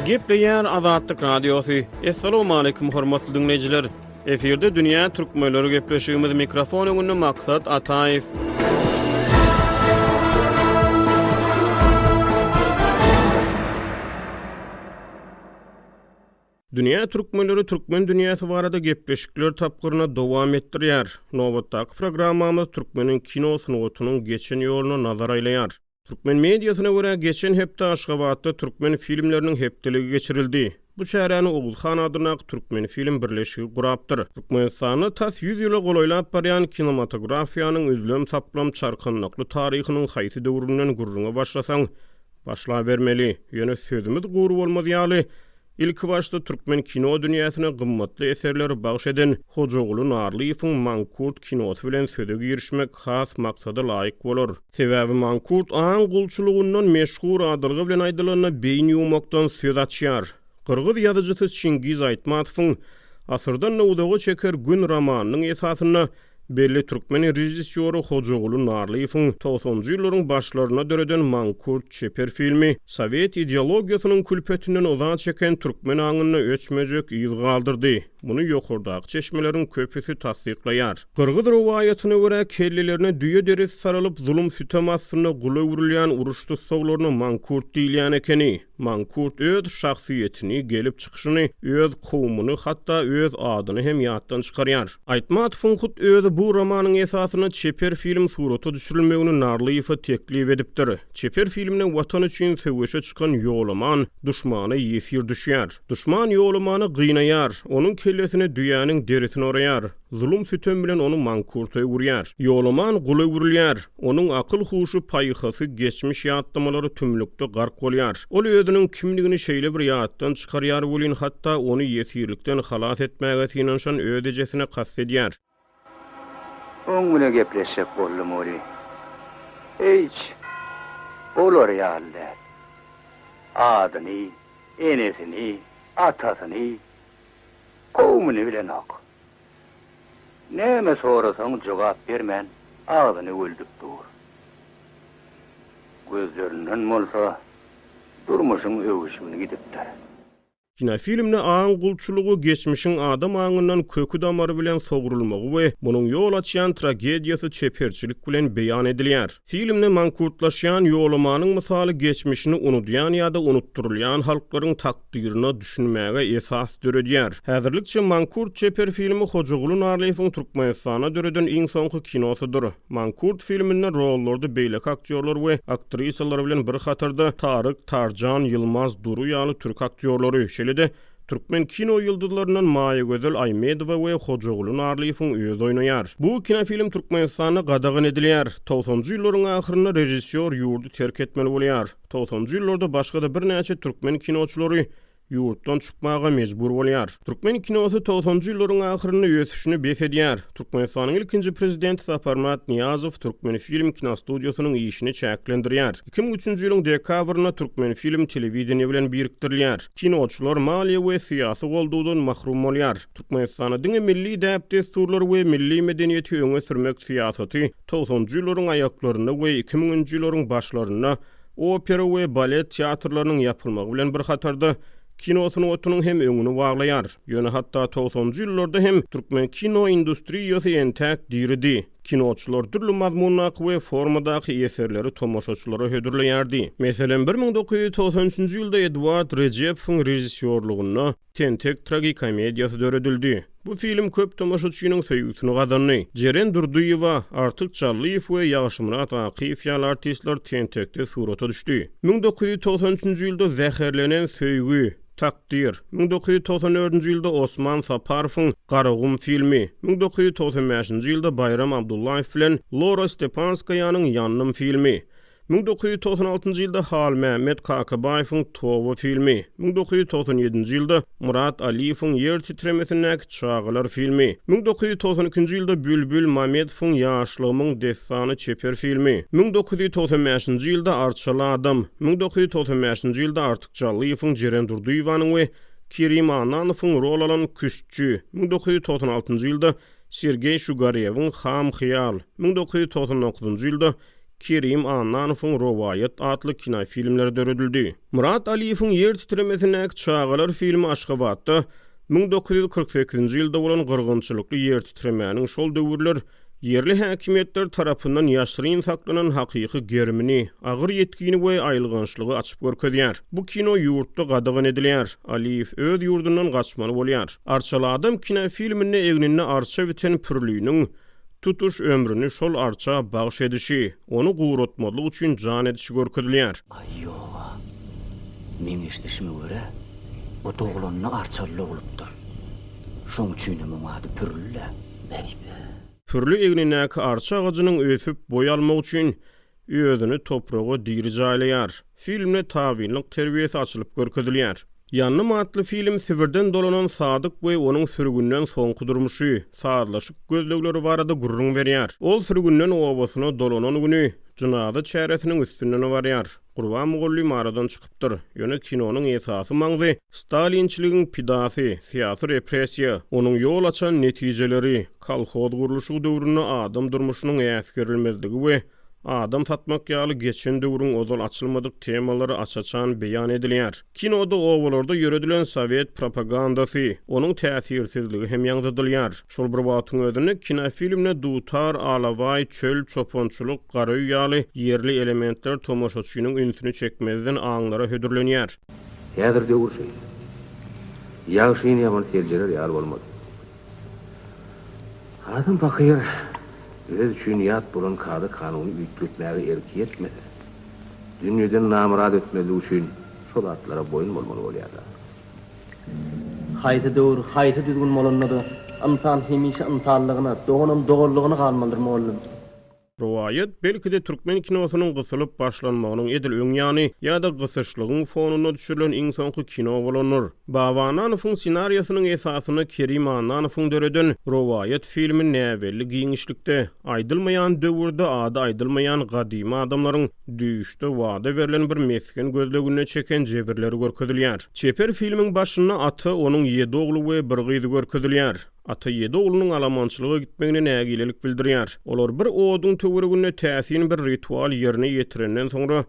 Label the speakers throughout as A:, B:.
A: Gepleýär Azatlyk Radiosy. Assalamualaikum hormatly diňleýjiler. Efirde dünýä türkmenleri gepleşigimiz mikrofon öňünde Maksat Ataýew. Dünýä türkmenleri türkmen dünýäsi barada gepleşikler tapgyryny dowam etdirýär. Nobatdaky programmamyz türkmeniň kino sungatynyň geçen ýoluna nazar aýlaýar. Türkmen mediasyna görä, geçen hepde Aşgabatda türkmen filmleriniň hepdeligi geçirildi. Bu çäräni Oguz han adyndaky Türkmenfilm birleşigi gurapdyr. Türkmenistanda tas ýüz ýyla golaýlap barýan kinematografiýanyň üzlem-saplam çarkandakly taryhynyň haýsy döwründen gürrüňe başlasaň, başlabermeli. Ýöne sözümiz gury bolmaz ýaly, Ilkibaşda türkmen kino dünýäsine gymmatly eserleri bagş eden Hojaguly Narlyýewiň Mankurt kinosy bilen söze girişmek has maksada laýyk bolar. Sebäbi mankurt aň gulçulygyndan meşhur adalga bilen aýdylanda beýin ýuwmakdan söz açýar. Gyrgyz ýazyjysy Çingiz Aýtmatowyň Asyrdan-da uzaga çeker gün romanynyň esasynda Belli türkmen režissýory Hojaguly Narlyýewiň togsanjy ýyllaryň başlarynda döreden Mankurt çeper filmi sowet ideologiýasynyň külpetinden yza çeken türkmen aňynda öçmejek yz galdyrdy. Muny ýokardaky çeşmeleriň köpüsi tassyklaýar. Gyrgyz rowaýatyna görä, kellelerine düýe derisi saralyp, zulum-sütem astynda gula öwrülýän uruş tussaglaryna mankurt diýilýän ekeni. Mankurt öz şahsyýetini, gelip çykyşyny, öz kowumyny, hatda öz adyny hem ýatdan çykarýar. Aýtmatowyň hut özi bu romanyň esasynda çeper film surata düşürilmegini Narlyýewe teklip edipdir. Çeper filmde Watan üçin söweşe çykan Ýolaman duşmana ýesir düşýär. Duşman Ýolamany gynaýar, onuň kellesine düýäniň derisini oraýar. Zulum-sütem bilen ony mankurta öwürýär. Ýolaman gula öwrülýär. Onuň akyl-huşy, paýhasy, geçmiş ýatlamalary tümlükde gark bolýar. Ol özüniň kimligini şeýle bir ýatdan çykarýar welin, hatda ony ýesirlikden halas etmäge synanyşan öz ejesine kast edýär.
B: Oň bile gepleşjek boldum weli, hiç olar ýaly däl. Adyny, enesini, atasyny, kowumyny bilenok. Näme sorasaň jogap bermän agzyny güldüp dur. Gözlerinden bolsa durmuşyň öwüşgini gidipdir.
A: Kinofilmde aň gulçulygy, geçmişiň adam aňyndan köki-damary bilen sogrulmagy we munuň ýol açýan tragediýasy çeperçilik bilen beýan edilýär. Filmde mankurtlaşýan Ýolamanyň mysaly geçmişini unudýan ýa-da unutdyrylýan halklaryň takdyryna düşünmäge esas döredýär. Häzirlikçe Mankurt çeper filmi Hojaguly Narlyýewiň Türkmenistanda döreden iň soňky kinosydyr. Mankurt filminde rollarda beýleki aktýorlar we aktrisalar bilen bir hatarda Taryk Tarjan, Ýylmaz Duru ýaly türk aktýorlary, şeýle-de türkmen kino ýyldyzlaryndan Maýagözel Aýmedowa we Hojaguly Narlyýewiň özi oýnaýar. Bu kinofilm Türkmenistanda gadagan edilýär. Togsanjy ýyllaryň ahyrynda režissýor ýurdy terk etmeli bolýar. Togsanjy ýyllarda başga-da birnäçe türkmen kinoçylary ýurtdan çykmaga mejbur bolýar. Türkmen kinosy togsanjy ýyllaryň ahyrynda ösüşini bes edýär. Türkmenistanyň ilkinji prezidenti Saparmyrat Nyýazow Türkmenfilm kinostudiýasynyň işini çäklendirýär. 2003-nji ýylyň dekabrynda Türkmenfilm telewideniýe bilen birikdirilýär. Kinoçylar maliýe we syýasy goldawdan mahrum bolýar. Türkmenistanda diňe milli däp-dessurlary we milli medeniýeti öňe sürmek syýasaty togsanjy ýyllaryň aýaklarynda we iki müňünji ýyllaryň başlarynda opera we balet teatrlarynyň ýapylmagy bilen bir hatarda kino sungatynyň hem öňüni baglaýar. Ýöne hatda togsanjy ýyllarda hem türkmen kino industriýasy entäk diridi. Kinoçylar dürli mazmundaky we formadaky eserleri tomaşaçylara hödürleýärdi. Meselem, 1993-nji ýylda Eduard Rejepowyň režissýorlygynda Tentek tragikomediýasy döredildi. Bu film köp tomaşaçynyň söýgüsini gazandy. Jeren Durdyýewa, Artyk Jallyýew we Ýagşymyrat Akyýew ýaly artistler Tentekde surata düşdi. 1993-nji ýylda Zäherlenen söýgi, Takdyr, 1994-nji ýylda Osman Saparowyň Garagum filmi, 1995-nji ýylda Baýram Abdullaýew bilen Lora Stepanskaýanyň Ýandym filmi, 1996-njy ýylda Halmämmet Kakabaýewiň Toba filmi, 1997-nji ýylda Myrat Aliýewiň Ýer titremesindäki çagalar filmi, 1992-nji ýylda Bülbül Mamedowyň Ýaşlygymyň dessany çeper filmi, 1995-nji ýylda Arçaly adam, 1995-nji ýylda Artyk Jallyýewiň Jeren Durdyýewanyň we Kerim Annanowyň rol alan Küştçi, 1996-njy ýylda Sergeý Şugarewiň Ham hyýal, 1999-njy ýylda. Kerim Annanowyň Rowaýat atly kinofilmleri döredildi. Myrat Aliýewiň Ýer titremesindäki çagalar filmi Aşgabatda 1948-nji ýylda bolan gyrgynçylykly ýertitremäniň şol döwürler ýerli häkimiýetler tarapyndan ýaşryn saklanan hakyky gerimini, agyr ýitgini we aýylgançlygy açyp görkezýär. Bu kino ýurtda gadagan edilýär. Aliýew öz ýurdundan gaçmaly bolýar. Arçaly adam kinofilminde egninde arça biten Pürliniň tutuş ömrüni şol arça bagyş edişi, ony guratmazlyk üçin jan edişi görkezilýär.
C: Aý ýog-a. Meň eşidişime görä, o doglanda arçaly doglupdyr. Şoň üçinem oň ady Pürli-dä. Äý-bä.
A: Pürli egnindäki arça agajynyň ösüp, boý almagy üçin özüni topraga diri jaýlaýar. Filmde tabynlyk terbiýesi açylyp görkezilýär. Ýandym atly film Sibirden dolanan Sadyk we onuň sürgünden soňky durmuşy, sazlaşyk gözlegleri barada gürrüň berýär. Ol sürgünden obasyna dolanan güni jynaza çäresiniň üstünden barýar. Gurban mugallym aradan çykypdyr. Ýöne kinonyň esasy maňzy stalinçiligiň pidasy, syýasy repressiýa, onuň ýol açan netijeleri, kolhoz gurluşygy döwründe adam durmuşynyň äsgerilmezligi we adam satmak ýaly geçen döwrüň ozal açylmadyk temalary aç-açan beýan edilýär. Kinoda obalarda ýöredilen sowet propagandasy, onuň täsirsizligi hem ýaňzydylýar. Şol bir wagtyň özünde kinofilmde dutar, alabaý, çöl, çopançylyk, garaöý ýaly ýerli elementler tomaşaçynyň ünsüni çekmezden aňlara hödürlenýär.
D: Häzir döwür şeýle. Ýagşyny ýaman seljerer ýaly bolmady. Adam pahyr özi üçin ýat bolan kada-kanuny üýtgetmäge erki ýetmese, dünýeden namyrat ötmezlik üçin şo zatlara boýun bolmaly bolýar-da.
E: Haýsy döwür, haýsy düzgün bolanda-da, ynsan hemişe ynsanlygyna, doganam doganlygyna galmalydyr, mugallym.
A: Rowaýat, belki-de, türkmen kinosynyň gysylyp başlanmagynyň edil öň ýany ýa-da gysyşlygyň fonunda düşürilen iň soňky kino bolandyr. Baba Annanowyň ssenariýasynyň esasynda Kerim Annanowyň döreden Rowaýat filmi näbelli giňişlikde, aýdylmaýan döwürde ady aýdylmaýan gadymy adamlaryň düýşde wada berlen bir mesgen gözleginde çeken jebirleri görkezilýär. Çeper filmiň başynda ata, onuň ýedi ogly we bir gyzy görkezilýär. Ata ýedi oglunyň alamançylyga gitmegine nägilelik bildirýär. Olar bir oduň töwereginde täsin bir ritual ýerine ýetirenden soňra,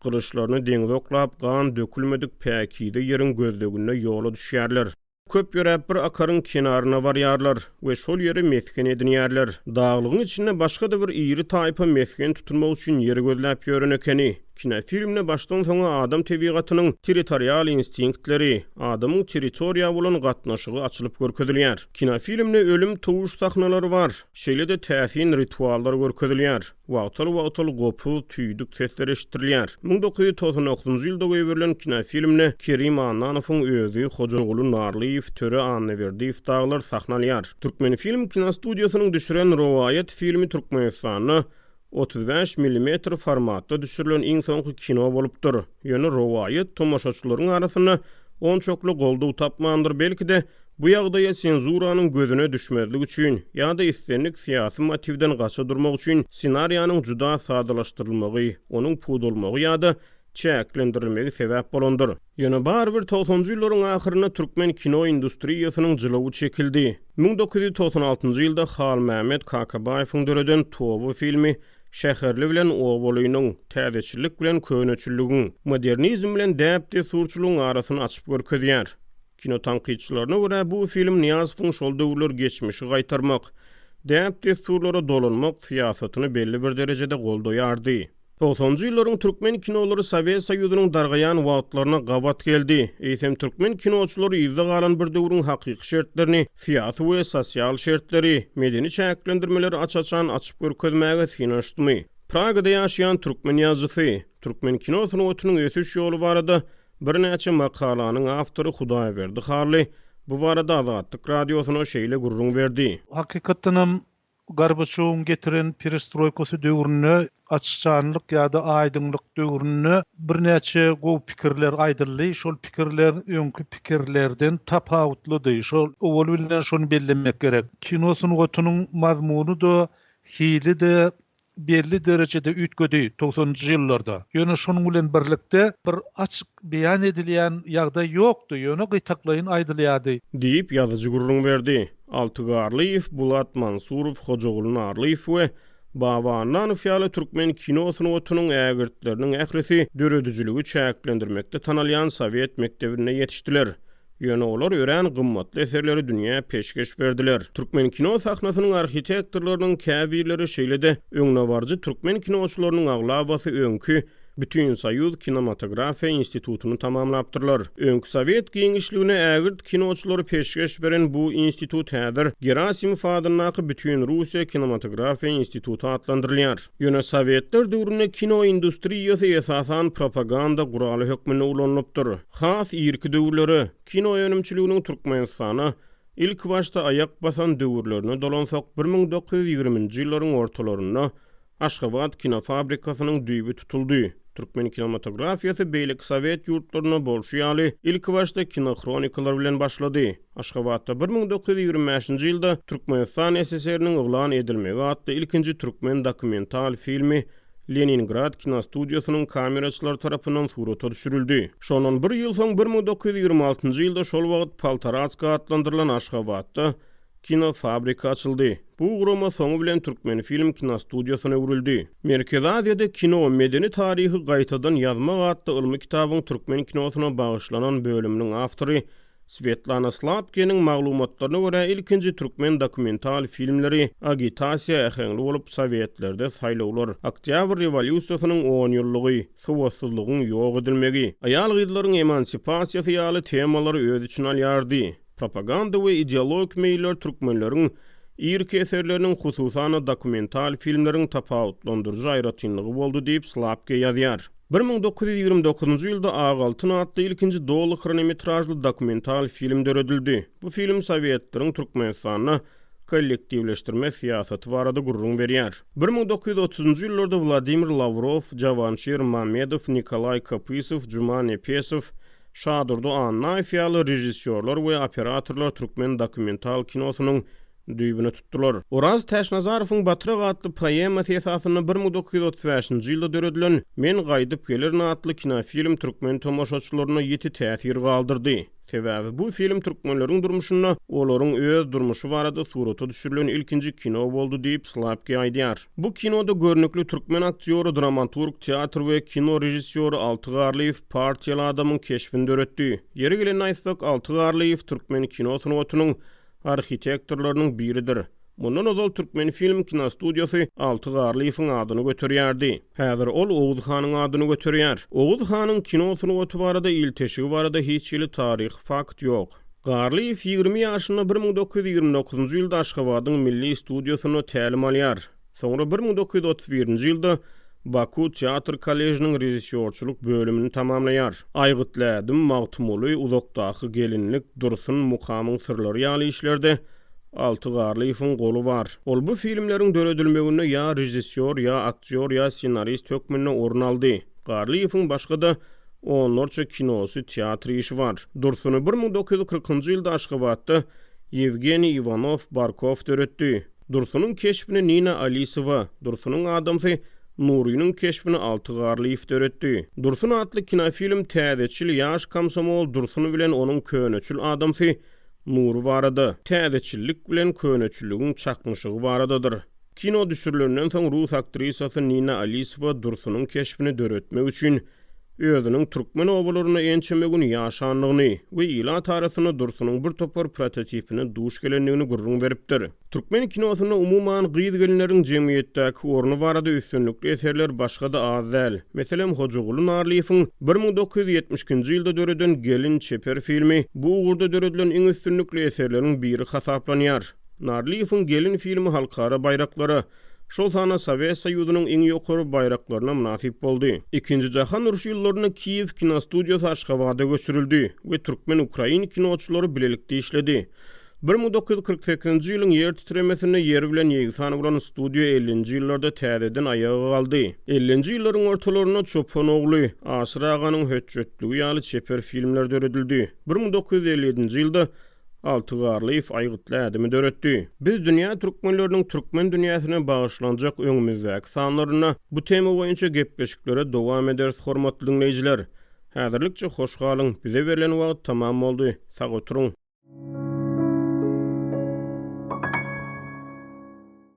A: gylyçlaryny deňze oklap, gan dökülmedik päkize ýeriň gözleginde ýola düşýärler. Köp ýöräp bir akaryň kenaryna barýarlar we şol ýeri mesgen edinýärler. Daglygyň içinde başga-da bir iri taýpa mesgen tutunmak üçin ýer gözläp ýören ekeni. Kinofilmde başdan soňa adam tebigatynyň territorial instinktleri, adamyň territoriýa bolan gatnaşygy açylyp görkezilýär. Kinofilmde ölüm, towuş sahnalary bar. Şeýle-de täsin rituallar görkezilýär. Wagtal-wagtal gopuz, tüýdük sesleri eşitdirilýär. 1999-njy ýylda goýberilen kinofilmde Kerim Annanowyň özi, Hojaguly Narlyýew, Töre Annaberdiýew dagylar sahna alýar. Türkmenfilm kinostudiýasynyň düşüren Rowaýat filmi Türkmenistanda 35 millimetr formatda düşürilen iň soňky kino bolupdyr. Ýöne rowaýat tomaşaçylaryň arasynda onçakly goldaw tapmandyr, belki-de, bu ýagdaýa senzuranyň gözüne düşmezlik üçin ýa-da islendik syýasy motiwden gaça durmak üçin ssenariýanyň juda sadalaşdyrylmagy, onuň pudalmagy ýa-da çäklendirilmegi sebäp bolandyr. Ýöne barybir togsanjy ýyllaryň ahyrynda türkmen kino industriýasynyň jylawy çekildi. 1996-njy ýylda Halmämmet Kakabaýewiň döreden Toba filmi şäherli bilen obalynyň, täzeçillik bilen köneçilligiň, modernizm bilen däp-dessurçylygyň arasyny açyp görkezýär. Kino tankytçylaryna görä, bu film Nyýazowyň şol döwürler geçmişi gaýtarmak, däp-dessurlara dolanmak syýasatyny belli bir derejede goldaýardy. Togsanjy ýyllaryň türkmen kinolary Sowet Soýuzynyň dargaýan wagtlaryna gabat geldi. Eýsem türkmen kinoçylary yzda galan bir döwrüň hakyky şertlerini, syýasy we sosial şertleri, medeni çäklendirmeleri aç-açan açyp görkezmäge synanyşdymy? Pragada ýaşaýan türkmen ýazyjysy, türkmen kino sungatynyň ösüş ýoly barada birnäçe makalanyň awtory Hudaýberdi Hally bu barada Azatlyk Radiosyna şeýle gürrüň berdi.
F: Hakykatdanam Gorbaçýowyň getiren perestroýkasy döwründe, açyşanlyk ýa-da aýdyňlyk döwründe birnäçe gowy pikirler aýdyldy. Şol pikirler öňki pikirlerden tapawutlydy. Şol owal bilen şony bellemek gerek. Kino sungatynyň mazmuny-da, hili-de belli derejede üýtgedi togsanynjy ýyllarda. Ýöne şonuň bilen birlikde bir açyk beýan edilýän ýagdaý ýokdy, ýöne gytaklaýyn aýdylýardy.
A: Diýip, ýazyjy gürrüň berdi. Alty Garlyýew, Bulat Mansurow, Hojaguly Narlyýew we Baba Annanow ýaly türkmen kino sungatynyň ägirtleriniň ählisi döredijiligi çäklendirmekde tanalýan sowet mekdebinde ýetişdiler. Ýöne olar örän gymmatly eserleri dünýä peşgeş berdiler. Türkmen kino sahnasynyň arhitektorlarynyň käbirleri şeýle-de öňdebaryjy türkmen kinoçylarynyň aglabasy öňki Bütinsoýuz kinematografiýa institutyny tamamlapdyrlar. Öňki sowet giňişligine ägirt kinoçylary peşgeş beren bu institut häzir Gerasimow adyndaky Bütinrussiýa kinematografiýa instituty atlandyrylýar. Ýöne sowetler döwründe kino industriýasy esasan propaganda guraly hökmünde ulanylypdyr. Has irki döwürlere, kino önümçiliginiň Türkmenistana ilkibaşda aýak basan döwürlerine dolansak, 1920-nji ýyllaryň ortalarynda Aşgabat kinofabrikasynyň düýbi tutuldy. Türkmen kinematografiýasy beýleki sowet ýurtlarynda bolşy ýaly, ilkibaşda kinohronikalar bilen başlady. Aşgabatda 1925-nji ýylda Türkmenistan SSR-niň yglan edilmegi atly ilkinji türkmen dokumental filmi Leningrad kinostudiýasynyň kameraçylary tarapyndan surata düşürildi. Şondan bir ýyl soň, 1926-njy ýylda şol wagt Poltoratsk atlandyrylan Aşgabatda Kinofabrika açyldy. Bu gurama soňy bilen Türkmenfilm kinostudiýasyna öwrüldi. Merkezi Aziýada kino, medeni taryhy gaýtadan ýazmak atly ylmy kitabyň türkmen kinosyna bagyşlanan bölüminiň awtory Swetlana Slapkeniň maglumatlaryna görä, ilkinji türkmen dokumental filmleri agitasiýa äheňli bolup, sowetlerde saýlawlar, Oktýabr rewolýusiýasynyň onýyllygy, sowatsyzlygyň ýok edilmegi, aýal-gyzlaryň emansipasiýasy ýaly temalary öz içine alýardy. Propaganda we ideologik meýiller türkmenleriň irki eserleriniň, hususan-da, dokumental filmleriň tapawutlandyryjy aýratynlygy boldy diýip, Slapke ýazýar. 1929-njy ýylda Ak altyn atly ilkinji doly hronometražly dokumental film döredildi. Bu film sowetleriň Türkmenistanda kollektiwleşdirme syýasaty barada gürrüň berýär. 1930-njy ýyllarda Wladimir Lawrow, Jawanşir Mamedow, Nikolaý Kopysow, Juma Nepesow, Şadurdy Annaýew ýaly režissýorlar we operatorlar türkmen dokumental kinosynyň düýbüni tutdular. Oraz Täçnazarowyň Batrak atly poemasy esasynda 1935-nji ýylda döredilen Men gaýdyp gelerin atly kinofilm türkmen tomaşaçylarynda ýiti täsir galdyrdy. Sebäbi bu film türkmenleriň durmuşynda olaryň öz durmuşy barada surata düşürilen ilkinji kino boldy diýip, Slapki aýdýar. Bu kinoda görnükli türkmen aktýory, dramaturg, teatr we kino režissýory Alty Garlyýew partiýaly adamyň keşbini döretdi. Ýeri gelende aýtsak, Alty Garlyýew türkmen kino sungatynyň arhitektorlarynyň biridir. Mundan ozal Türkmenfilm kinostudiýasy Alty Garlyýewiň adyny göterýärdi. Häzir ol Oguz hanyň adyny göterýär. Oguz hanyň kino sungaty barada, ilteşigi barada hiç hili taryhy fakt ýok. Garlyýew 20 ýaşynda 1929-njy ýylda Aşgabadyň milli studiýasynda tälim alýar. Soňra 1931-nji ýylda Baku teatr kolležiniň režissýorçylyk bölümini tamamlaýar. Aýgytly ädim, Magtymguly, Uzakdaky gelinlik, Dursun, Mukamyň syrlary ýaly işlerde Alty Garlyýewiň goly bar. Ol bu filmleriň döredilmeginde ýa režissýor, ýa aktýor, ýa ssenarist hökmünde orun aldy. Garlyýewiň başga-da onlarça kinosy, teatr işi bar. Dursuny 1940-njy ýylda Aşgabatda Ýewgeniý Iwanow, Barkow döretdi. Dursunyň keşbini Nina Alisowa, Dursunyň adamsy Nurynyň keşbini Alty Garlyýew döretdi. Dursun atly kinofilm täzeçil ýaş komsomol Dursun bilen onuň köneçil adamsy Nury barada, täzeçillik bilen köneçilligiň çaknyşygy baradadyr. Kino düşürilenden soň rus aktrisasy Nina Alisowa Dursunyň keşbini döretmek üçin özüniň türkmen obalarynda ençeme gün ýaşandygyny we ilat arasynda Dursunyň bir topar prototipine duş gelendigini gürrüň beripdir. Türkmen kinosynda umuman gyz-gelinleriň jemgyýetdäki orny barada üstünlikli eserler başga-da az däl. Meselem, Hojaguly Narlyýewiň 1972-nji ýylda döreden Gelin çeper filmi bu ugurda döredilen iň üstünlikli eserleriň biri hasaplanýar. Narlyýewiň Gelin filmi halkara baýraklara, şol sanda Sowet Soýuzynyň iň ýokary baýraklaryna mynasyp boldy. Ikinji jahan urşy ýyllarynda Kiýew kinostudiýasy Aşgabada göçürildi we türkmen-ukrain kinoçylary bilelikde işledi. 1948-nji ýylyň ýer titremesinde ýer bilen ýegsan bolan studiýa ellinji ýyllarda täzeden aýaga galdy. Ellinji ýyllaryň ortalarynda Çopan ogly, Aşyr aganyň hötjetligi ýaly çeper filmler döredildi. 1957-nji ýylda Alty Garlyýew Aýgytly ädimi döretdi. Biz dünýä türkmenleriniň türkmen dünýäsine bagyşlanjak öňümizdäki sanlarynda bu tema boýunça gepleşiklere dowam ederis hormatly diňleýjiler. Häzirlikçe hoş galyň, bize berlen wagt tamam boldy. Sag oturyň.